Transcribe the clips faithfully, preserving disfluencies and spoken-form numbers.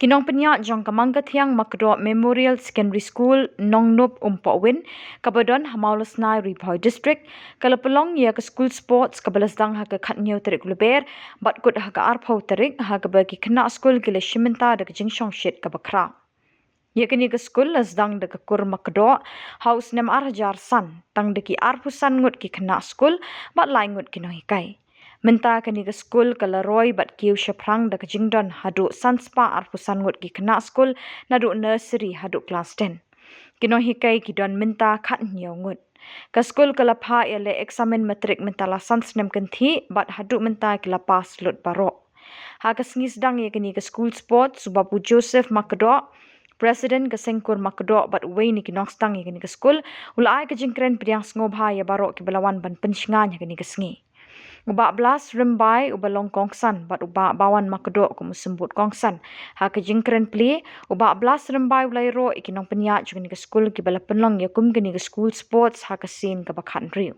Ki nongpynïaid jong ka Mangkathiang Makdoh Memorial Secondary School, Nongnup, Umpohwin, kaba don ha Mawlasnai, Ri Bhoi District, ka la pynlong ïa ka School Sports kaba la sdang ha ka khathynñiew tarik Lber bad kut ha ka arphew tarik, ha kaba ki khynnah skul ki la shim bynta da ka jingshongshit kaba khraw. Ïa kane ka skul la sdang da ka kur Makdoh ha u snem ar hajar san, tang da ki arphew san ngut ki khynnah skul bad lai ngut ki nonghikai. Mynta kane ka skul ka la roi bad kiew shaphrang da ka jingdon haduh san spah arphew san ngut ki khynnah skul, naduh nursery haduh klas ten. Ki nonghikai ki don mynta khathynñiew ngut. Ka skul ka la phah ïaleh eksamin matrik mynta la san snem kynthih bad haduh mynta ki la pass lut baroh. Ha ka sngi sdang ïa kane ka School Sports, u Babu Joseph Makdoh, President ka Seng Kur Makdoh bad uwei na ki nongsdang ïa kane ka skul, u la ai ka jingkren pdiang sngewbha ïa baroh kiba la wan ban pynshngaiñ ha kane ka sngi. U Bah Blas Rymbai uba long kongsan bad u Bah Bawan Makdoh kum u symbud kongsan. Ha ka jingkren plie, u Bah Blas Rymbai u la ïaroh ïa ki nongpynïaid jong kane ka skul kiba la pynlong ïa kum kane ka School Sports ha ka sien kaba khathynriew.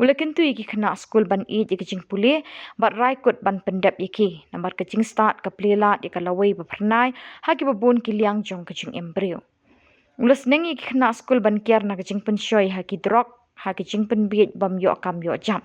U la kyntu ïa ki khynnah skul ban ïeit ïa ka jingpule bad rai kut ban pyndep ïa ki, namar ka jingstad ka plie lad ïa ka lawei ba phyrnai ha kiba bun ki liang jong ka jingim briew. U la sneng ïa ki khynnah skul ban kiar na ka jingpynshoi ha ki drok, ha ka jingpynbiej bym ïoh kam ïoh jam.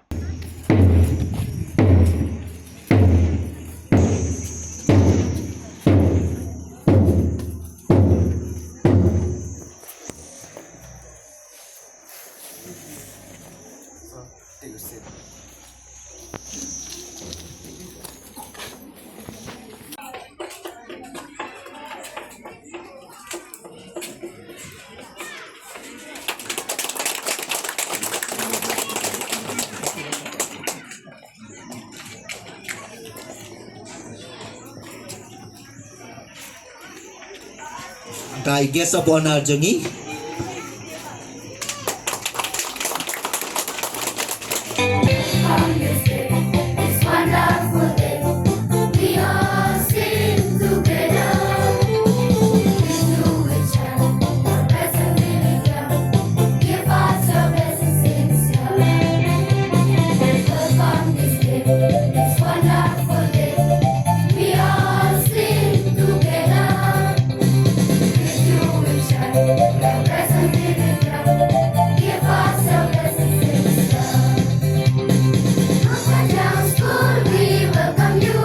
Ka guest of honor jong ngi. We all sing together. If you wish I could present in the crowd, give us your blessings in the sky. Mangkathiang School, we welcome you.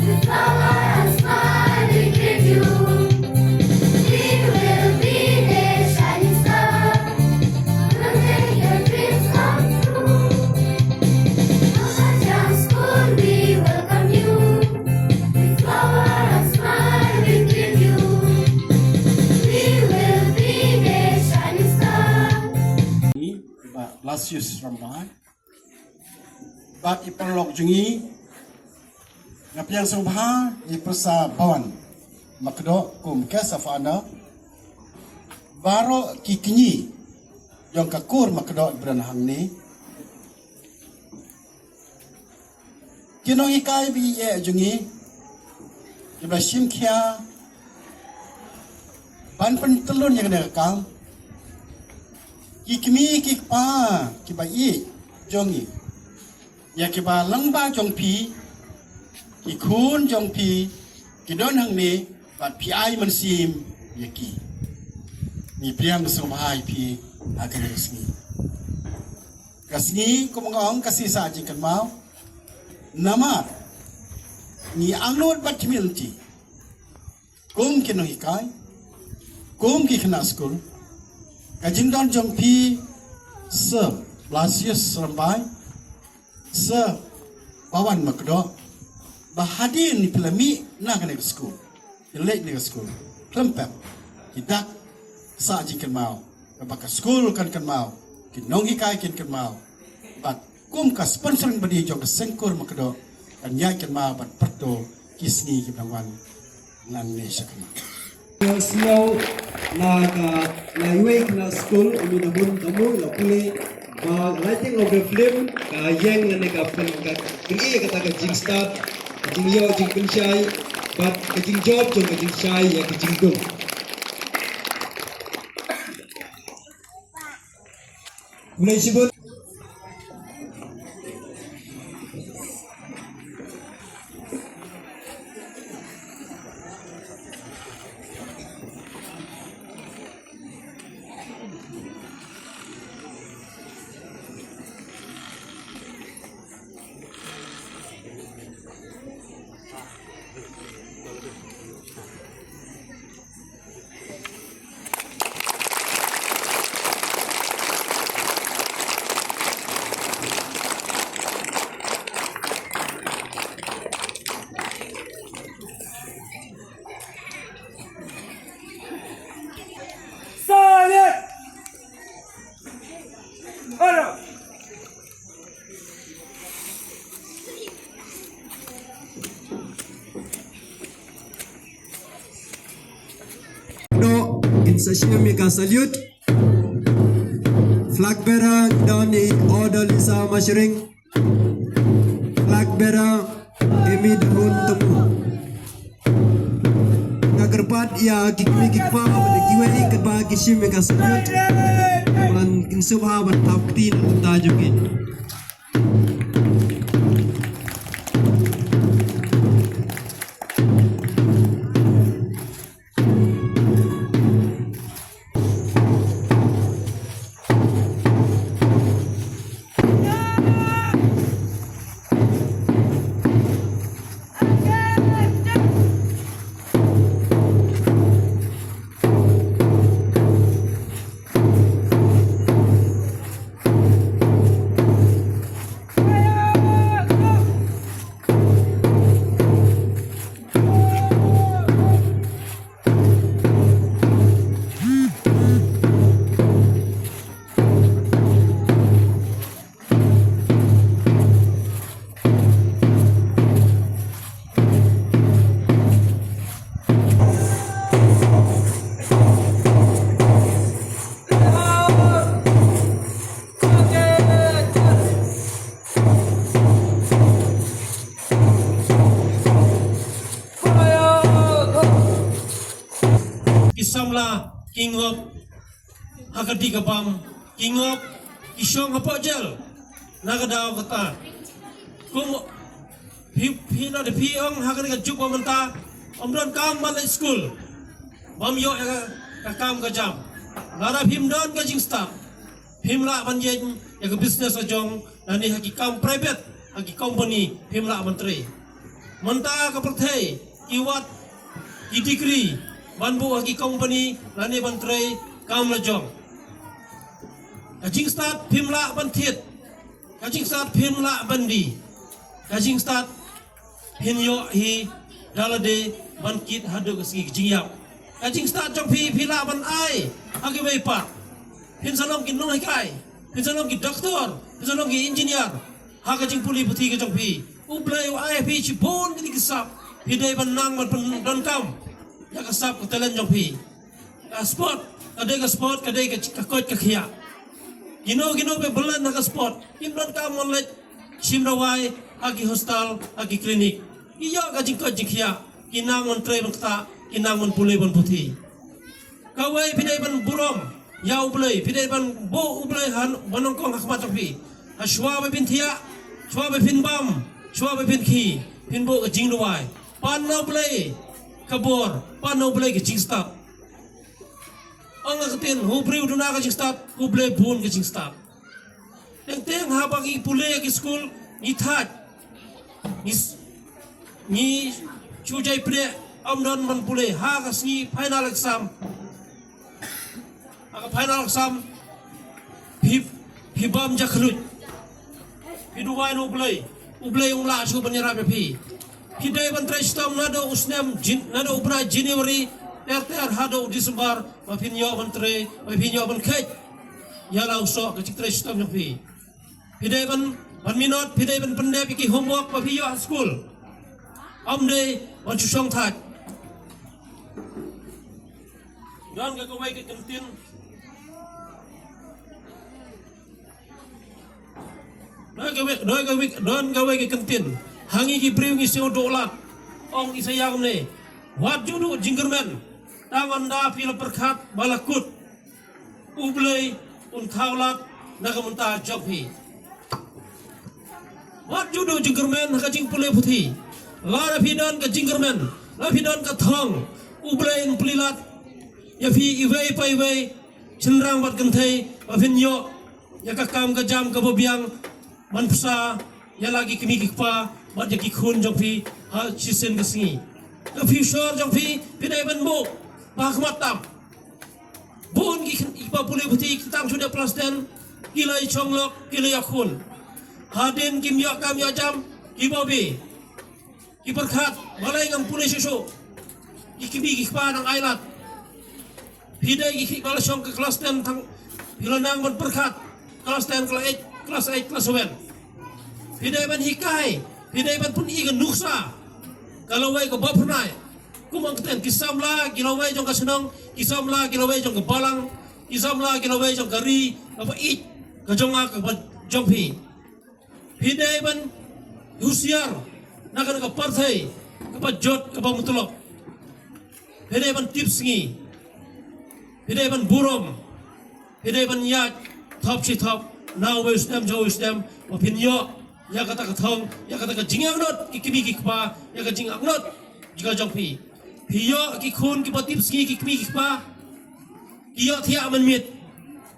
With flower and smile we greet you. We will be the shining star. We'll make your dreams come true. Mangkathiang School, we welcome you. With flower and smile we greet you. We will be the shining star. Ni, Bah Blasius Rymbai. Bad i paralok jong ngi, nga pdiang sngewbha ïa i Professor Bawan Makdoh kum guest of honor. Baroh ki kñi jong ka kur Makdoh ba don hangne. Ki nonghikai ba ïeit jong ngi, kiba la shim khia ban pyntyllun ïa kane ka kam. Ki kmie ki kpa kiba ïeit jong ngi, ïa kiba lyngba jong phi, ki khun jong phi ki don hangne bad phi ai mynsiem ïa ki. Ngi pdiang sngewbha ïa phi ha kane ka sngi. Ka sngi, kum nga ong, ka sngi sah jingkynmaw. Namar ngi angnud bad khmih lynti kum ki nonghikai, kum ki khynnah skul, ka jingdon jong phi Sir Blasius Rymbai, Sir Bawan Makdoh, ba hadien phi la mih na kane ka skul, phi leit na ka skul, khlem pep, ki dak sah jingkynmaw, kaba ka skul kan kynmaw, ki nonghikai kin kynmaw, bad kum ka sponsoring body jong ka Seng Kur Makdoh kan ïai kynmaw ban pyrto ki sngi kiba dang wan nangne shakhmat. Ka sngew na ka, na iwei i khynnah skul, u mih na bun tamul, la pule ba Lighting of the Flame ka ïeng lane ka pyn, ka pyni ïa kata ka jingstad, ka jingïoh jingpynshai bad ka jingjop jong ka jingshai ïa ka jingdum. Khublei shibun. Sa shim ïa ka salute. Flag bearer don i Odalisa Mashring. Flag bearer Amy Dahun Tamu. Nga kyrpad ïa ki kmie ki kpa bad kiwei kiba ki shim ïa ka salute ban kin sngewbha ban thap kti na ka bynta jong ki. Ki samla, ki ngop ha ka dih ka bam, ki ngop, ki shong hapoh jel na ka daw kata. Kum phi, phi na da phi ong ha kane ka juk ba mynta ym don kam ban leit skul, bym ïoh ïa ka, ka kam ka jam. Lada phim don ka jingstad, phim lah ban ïeng ïa ka business la jong, lane ha ki kam private, ha ki company phim lah ban trei. Mynta ka pyrthei ki wad ki degree ban buh ha ki company lane ban trei kam la jong. Ka jingstad phim lah ban thied, ka jingstad phim lah ban die, ka jingstad phin ïoh hi da lade ban kit haduh ka sngi ka jingïap. Ka jingstad jong phi phi lah ban ai ha kiwei pat. Phin sa long ki nonghikai, phin sa long ki doktor, phin sa long ki engineer. Ha ka jingpule puthi ka jong phi, U Blei u ai phi shibun kine ki sap, phi dei ban nang ban pyndonkam ïa ka sap ka talent jong phi. Ka sport ka dei ka sport, ka dei ka, ka koit ka khiah. Kino kino ba byrngat ha ka sport kim donkam ban leit shim dawai ha ki hospital, ha ki clinic. Ki ïoh ka jingkoit jingkhiah, ki nang ban trei ban ktah, ki nang ban pule ban puthi. Kawei phi dei ban burom ïa U Blei, phi dei ban buh U Blei ha ban nyngkong ha khmat jong phi. Ha shuwa ba phin thiah, shuwa ba phin bam, shuwa ba phin khie, phin buh ka jingduwai. Pan na U Blei ka bor, pan na U Blei ka jingstad. Ong ka ktien, ha u briew duna ka jingstad, ha U Blei bun ka jingstad. Teng teng haba ngi pule ha ki skul ngi thait, ngi s-, ngi shu jai pyrshah, ym don ban pule ha ka sngi final exam. Ha ka final exam phi, phi bam jakhluit, phi duwai na U Blei, U Blei un lah shuh ban ïarap ïa phi. Phi dei ban trei shitom naduh u snem Jan-, naduh u bnai January ter ter haduh u December ba phin ïoh ban trei, ba phin ïoh ban kheit ïa la u soh ka jingtrei shitom jong phi. Phi dei ban, ban minot, phi dei ban pyndep ïa ki homework ba phi ïoh ha skul. Ym dei ban shu shong thait. Don ka kawei ka kyntien. Don kawei, don kawei, don kawei ka kyntien. Ha ngi ki briew ngi sngewdon lad. Ong Isaiah kumne, wat ju duh jingkyrmen tang ynda phi la pyrkhat ba la kut. U Blei un thaw lad na ka bynta jong phi. Wat ju duh jingkyrmen ha ka jingpule puthi. Lada phi don ka jingkyrmen, lada phi don ka thong, U Blei un plie lad ïa phi iwei pa iwei, shynrang bad kynthei, ba phin ïoh ïa ka kam ka jam kaba biang ban pynsa ïa la ki kmie ki kpa bad ïa ki khun jong phi ha shisien ka sngi. Ka future jong phi phi dei ban buh ba ha khmat tam. Bun ki khynnah kiba pule puthi ki tang shu dep klas ten, ki la ïa shong lok, ki la ïa khun. Hadien kim ïoh kam ïoh jam, ki bawei, ki pyrkhat, balei ngam pule shuh shuh. Ki kmie ki kpa nang ailad. Phi dei ki khynnah ba la shong ka klas ten tang, phi la nang ban pyrkhat klas ten, klas eight, klas eight, klas seven. Phi dei ban hikai, phi dei ban pyni ka nuksa ka lawei kaba phyrnai. Kum ong ka Ki samla ki lawei jong ka shnong, ki samla ki lawei jong ka balang, ki samla ki lawei jong ka ri, kaba ïeit ka jong nga, kaba jong phi. Phi dei ban husiar na kane ka pyrthei kaba jot kaba mutlop. Phi dei ban tip sngi. Phi dei ban burom. Phi dei ban ïaid thop shi thop na uwei u snem jong uwei u snem, ba phin ïoh ïa kata ka thong, ïa kata ka jingangnud ki kmie ki kpa, ïa ka jingangnud jong ka jong phi. Phi ïoh ki khun kiba tip sngi, ki kmie ki kpa ki ïoh thiah mynmiet.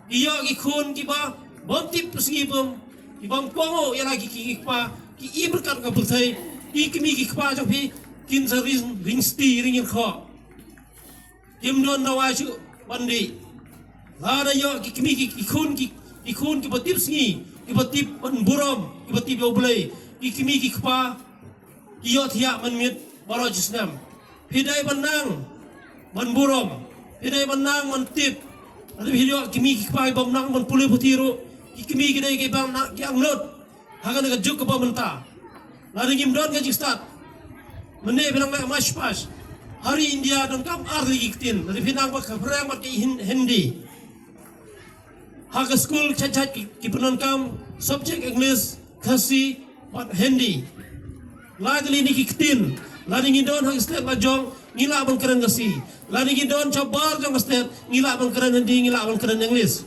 Ki ïoh ki khun kiba bym tip sngi bym, ki bym kohnguh ïa la ki kmie ki kpa, ki im ryngkat ka pyrthei. Ki kmie ki kpa jong phi kin sa ring, ring sti, ring ïa khoh. Kim don dawa shuh ban dih. Lada ïoh ki kmie ki, ki khun ki, ki khun kiba tip sngi, kiba tip ban burom, kiba tip ïa U Blei, ki kmie ki kpa ki ïoh thiah mynmiet baroh shi snem. Phi dei ban nang ban burom, phi dei ban nang ban tip. Lada phi ïoh ki kmie ki kpa ki bym nang ban pule puthi ruh, ki kmie ki dei kiba nang, ki angnud ha kane ka juk kaba mynta. Lada ngim don ka jingstad, mynne phi nang leh mash pass. Ha ri India donkam ar tylli ki ktien. Lada phi nang bad ka phareng bad ka Hin-, Hindi. Ha ka skul, shait shait ki, ki pyndonkam subject English, Khasi bad Hindi. Lai tylli ne ki ktien. Lada ngi don ha ka state la jong, ngi lah ban kren Khasi. Lada ngi don shabar jong ka state, ngi lah ban kren Hindi, ngi lah ban kren English.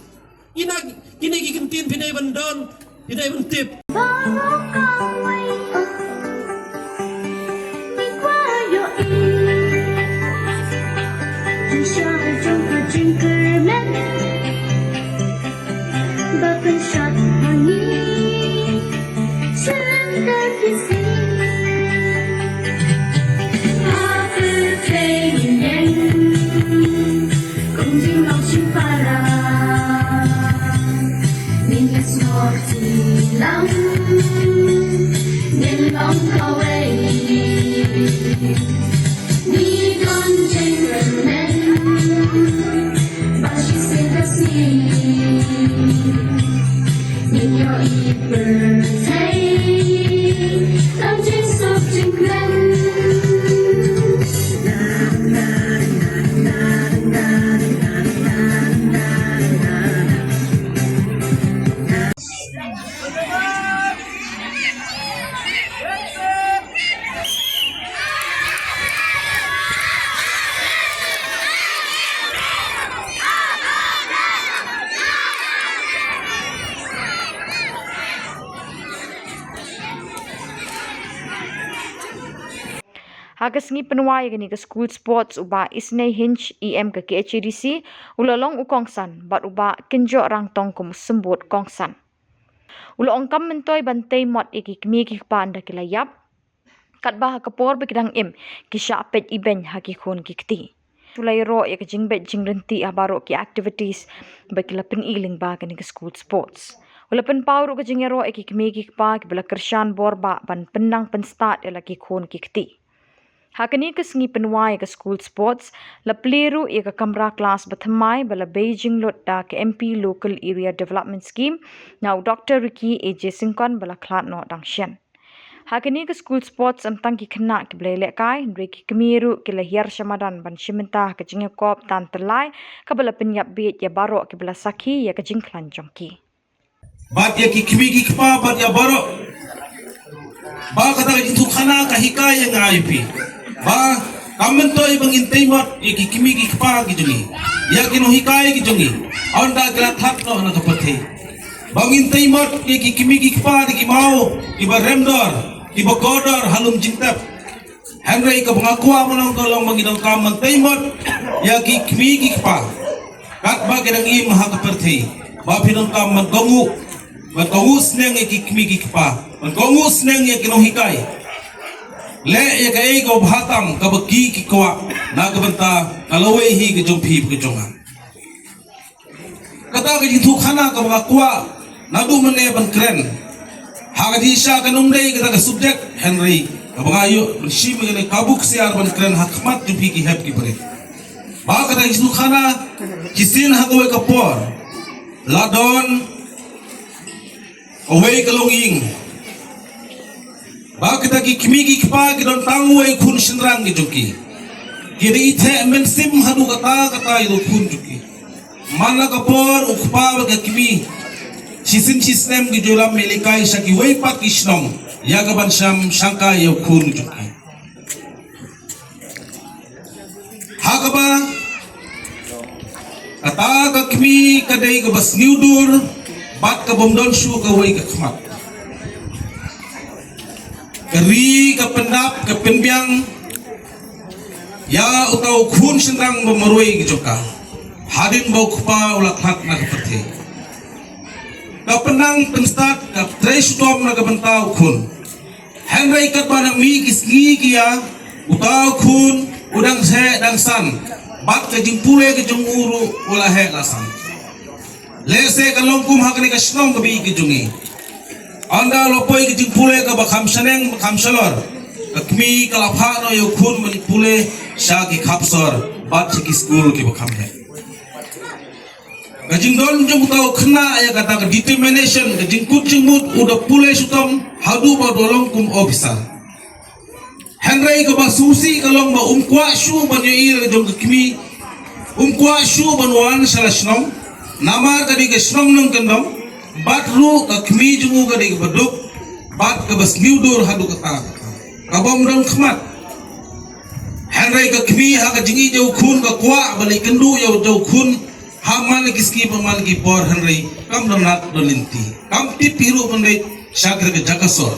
Kine, kine ki kyntien phi dei ban don, phi dei ban tip. Ha ka sngi pynwai ïa kane ka school sports, u Bah Isnei Hinge, E M ka K H A D C, u la long u kongsan, bad u Bah Kynjoh Rangtong kum u symbud kongsan. U la ong kam myntoi ban tei mot ïa ki kmie ki kpa ynda ki la ïap, katba ha ka por ba ki dang im, ki shah peit ibeiñ ha ki khun ki kti. U la ïaroh ïa ka jingbeit jingryntih ha baroh ki activities ba ki la pyni lyngba kane ka school sports. U la pynpaw ruh ka jingïaroh ïa ki kmie ki kpa kiba la kyrshan bor bah ban pynnang pynstad ïa la ki khun ki kti. Ha kane ka sngi pynwai ïa ka school sports, la plie ruh ïa ka kamra klas ba thymmai ba la bei jinglut da ka M P Local Area Development Scheme, na u Doctor Ricky A J Syngkon ba la khlad noh dang shen. Ha kane ka school sports ym tang ki khynnah kiba la ïalehkai, hynrei ki kmie ruh ki la hiar sha madan ban shim bynta ha ka jingïakop tan tyllai, kaba la pynïap bieit ïa baroh kiba la sakhi ïa ka jingkhlaiñ jong ki. Bad ïa ki kmie ki kpa bad ïa baroh. Ba kata ka jingïathuhkhana ka hikai ïa nga ïa phi. Ba kam myntoi ba ngin tei mot ïa ki kmie ki kpa ki jong ngi, ïa ki nonghikai ki jong ngi, ynda ki la thad noh na ka pyrthei. Ba ngin tei mot ïa ki kmie ki kpa da ki maw kiba rem dor, kiba kordor ha lum jingtep. Hynrei kaba nga kwah ban ong ka long ba ngi donkam ban tei mot ïa ki kmie ki kpa katba ki dang im ha ka pyrthei. Ba phi donkam ban kohnguh, ban kohnguh sneng ïa ki kmie ki kpa, ban kohnguh sneng ïa ki nonghikai. Leh ïa kaei kaba bha tam kaba ki ki kwah na ka bynta ka lawei hi ka jong phi bad ka jong nga. Kata ka jingïathuhkhana kaba nga kwah naduh mynne ban kren. Ha ka jingshisha kan ym dei kata ka subject, hynrei kaba nga ïoh ban shim ïa kane ka buk syiar ban kren ha khmat jong phi ki hep ki barit. Ba kata ka jingïathuhkhana, shisien ha kawei ka por la don kawei ka longïing. Ba kita ki kmie ki kpa ki don tang uwei khun shynrang ki jong ki. Ki dei i theh mynsiem haduh katta katta ïa u khun jong ki. Man la ka por u kpa bad ka kmie shisien shisnem ki ju lam ïalehkai sha kiwei pat ki shnong ïa ka ban sham shangkai ïa u khun jong ki. Ha kaba kata ka kmie ka dei kaba sniewdur bad ka bym don shuh kawei ka khmat. Ka ri ka pyndap ka pynbiang ïa uta u khun shynrang ba marwei ka jong ka hadien ba u kpa u la khlad na ka pyrthei. Ka pynnang pynstad ka trei shitom na ka bynta u khun. Hynrei katba nang mih ki sngi ki ïa, uta u khun u dang heh dang san bad ka jingpule ka jong u ruh u la heh la san. Lehse ka long kum ha kane ka shnong kaba ïeit ka jong ngi. Ynda la poi ka jingpule kaba kham shaneng ba kham shalor, ka kmie ka la phah noh ïa u khun ban pule sha ki khap sor bad sha ki skul kiba kham heh. Ka jingdon jong uta u khynnah ïa kata ka determination, ka jingkut jingmut, u da pule shitom haduh ba u da long kum officer. Hynrei kaba sngewsih ka long ba um kwah shuh ban ïohi ïa la ka jong ka kmie, um kwah shuh ban wan sha la shnong. Namar ka dei ka shnong nongkyndong bad ruh ka kmie jong u ka dei kaba duk bad kaba sniewdur haduh katta, ka bym don khmat. Hynrei ka kmie ha ka jingïeit ïa u khun ka kwah ban leit kynduh ïa u khun ha man la ki sngi bad man la ki por, hynrei kam don lad don lynti, kam tip hi ruh ban leit sha ka jaka sor.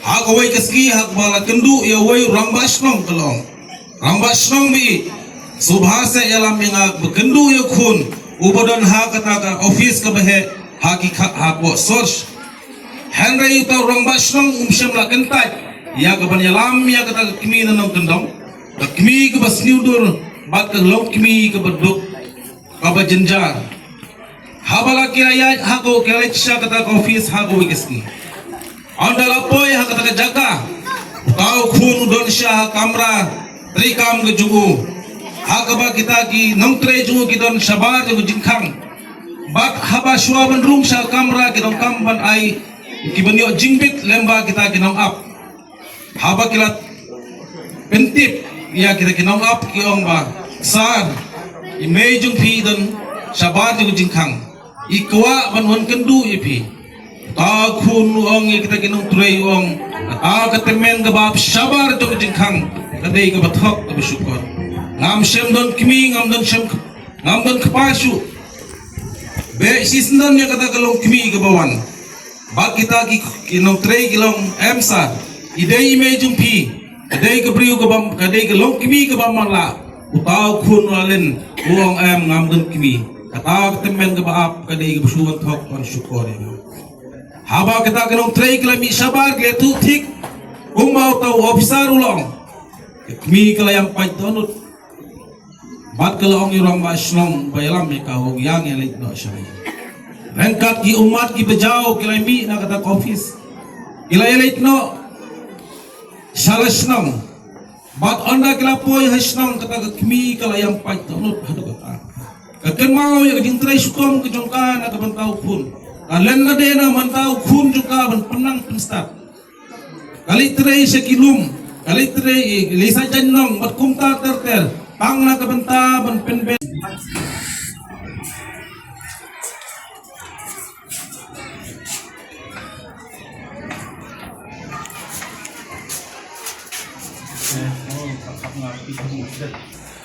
Ha kawei ka sngi ha kaba la kynduh ïa uwei u rangbah shnong ka la ong, rangbah shnong ba ïeit, sngewbha seh ïalam ïa nga ba kynduh ïa u khun uba don ha kata ka office kaba heh ha ki kha ha ka sor. Hynrei uta u rangbah shnong um shym la kyntait ïa ka ban ïalam ïa kata ka kmie nongkyndong, ka kmie kaba sniewdur bad ka longkmie kaba duk kaba jynjar. Haba la ki la ïaid ha ka, ki la leit sha kata ka office ha kawei ka sngi. Ynda la poi ha kata ka jaka, uta u khun u don sha ha kamra treikam ka jong u, ha kaba kita ki nongtrei jong u ki don shabar jong ka jingkhang. Bad haba shuwa ban rung sha kamra ki donkam ban ai, ki ban ïoh jingbit lyngba kita ki nongap. Haba ki la pyntip ïa kita ki nongap ki ong ba, sir, i mei jong phi i don shabar jong ka jingkhang, i kwah ban wan kynduh ïa phi. Uta u khun u ong ïa kita ki nongtrei u ong, kata ka tymmen kaba ap shabar jong ka jingkhang ka dei kaba thok kaba shukor. Ngam shym don kmie, ngam don shym, ngam don kpa shuh. Beh shisyndon ïa kata ka longkmie kaba wan. Bad kita ki, ki nongtrei ki la ong, em sir, i dei i mei jong phi, ka dei ka briew kaba, ka dei ka longkmie kaba matlah. Uta u khun u la len u ong, em, ngam don kmie. Kata ka tymmen kaba ap ka dei kaba shu wan thok ban shukor ïa nga. Haba kita ki nongtrei ki la mih shabar ki la ïathuh thik kumba uta u officer u la ong, ka kmie ka la ïam pait dohnud. Bad ka la ong ïa u rangbah shnong ba ïalam ïa ka, u ong, ïa ngi leit noh sha. Ryngkat ki ummat kiba jaw ki la mih na kata ka office, ki la ïaleit noh sha la shnong. Bad ynda ki la poi ha shnong kata ka kmie ka la ïam pait dohnud haduh katta. Ka kynmaw ïa ka jingtrei shitom ka jong ka na ka bynta u khun. Ka len lade na ka bynta u khun jong ka ban pynnang pynstad. Ka leit trei sha ki lum, ka leit trei, eh, leit sah jaiñnong bad kumta ter ter, tang na ka bynta ban pynbeit.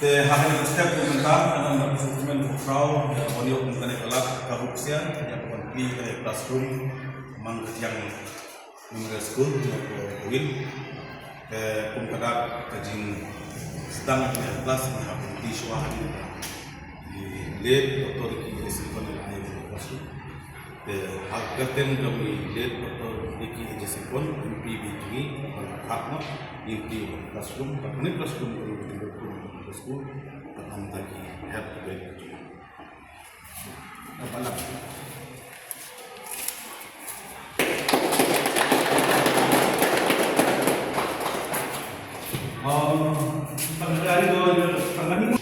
Te ha kane ka step ka mynta, ka dang da ka sentiment ka khraw, ïa ka ban ïoh kum kane ka lad ka buk sia, ïa ka ban plie kane ka classroom, mang ka thiang Memorial School, na ka Win. Te kum ka dak ka jingsdang ka class, nga hap plie shuwa ha i late Doctor Ricky J. Syngkon, na ka classroom. Te ha ka kyrteng jong i late Doctor Ricky J. Syngkon, M P B T V, ban khat noh, ngin plie classroom, bad kane classroom ka jong ka school, ka namta ki help ka ben ka jong. Ka balang. Um, pagari do pagari.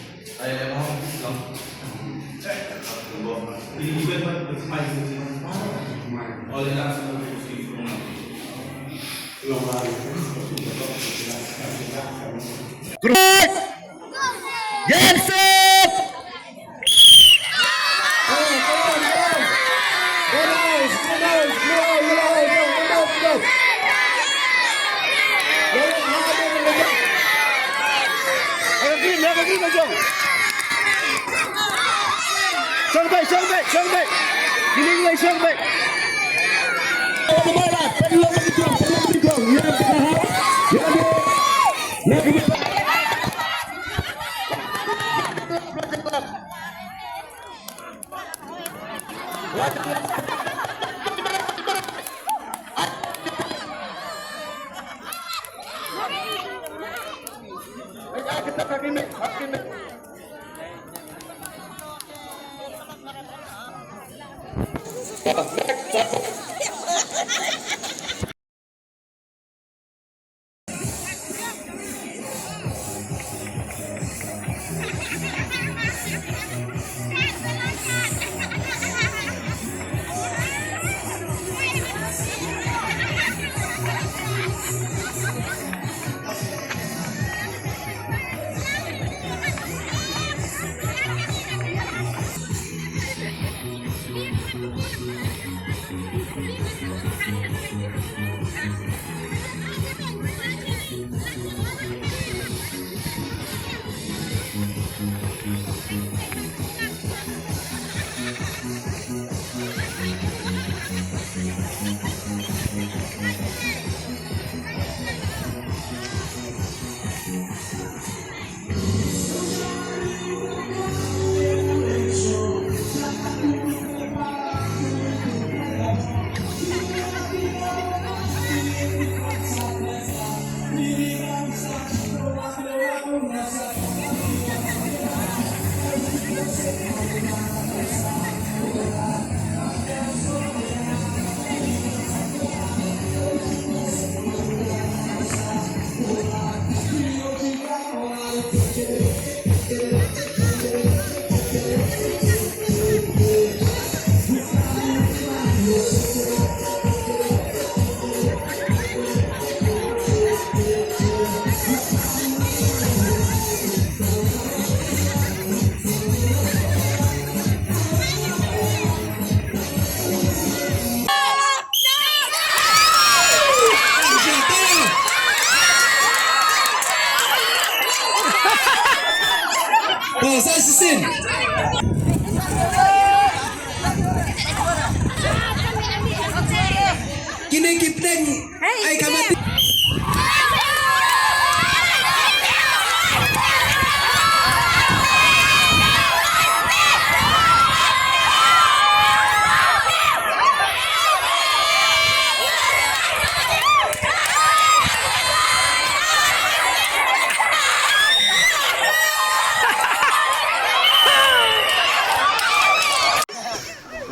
Correct. Shong beit, shong beit, shong beit. Kine ki shong beit. Oh, sa shisien. Kine ki pdeng ai ka mati.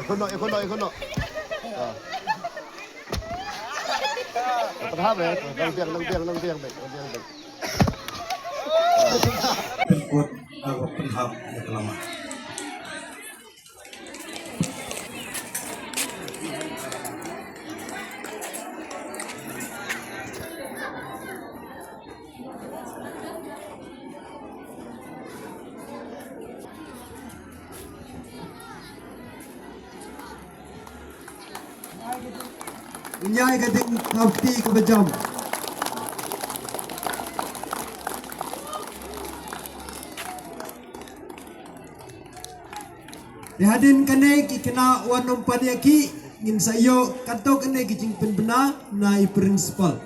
Ikono, ikono, ikono. Pynhap eh, nang biang, nang biang, nang biang beit, nang biang beit. Pynkut, nang pynhap ïa ka lama. Ngi ïai ka ding thapti kaba jam. Te hadien kane ki khynnah wan ym pan ïa ki, ngin sa ïoh katto katne ki jingpynbna na i principal.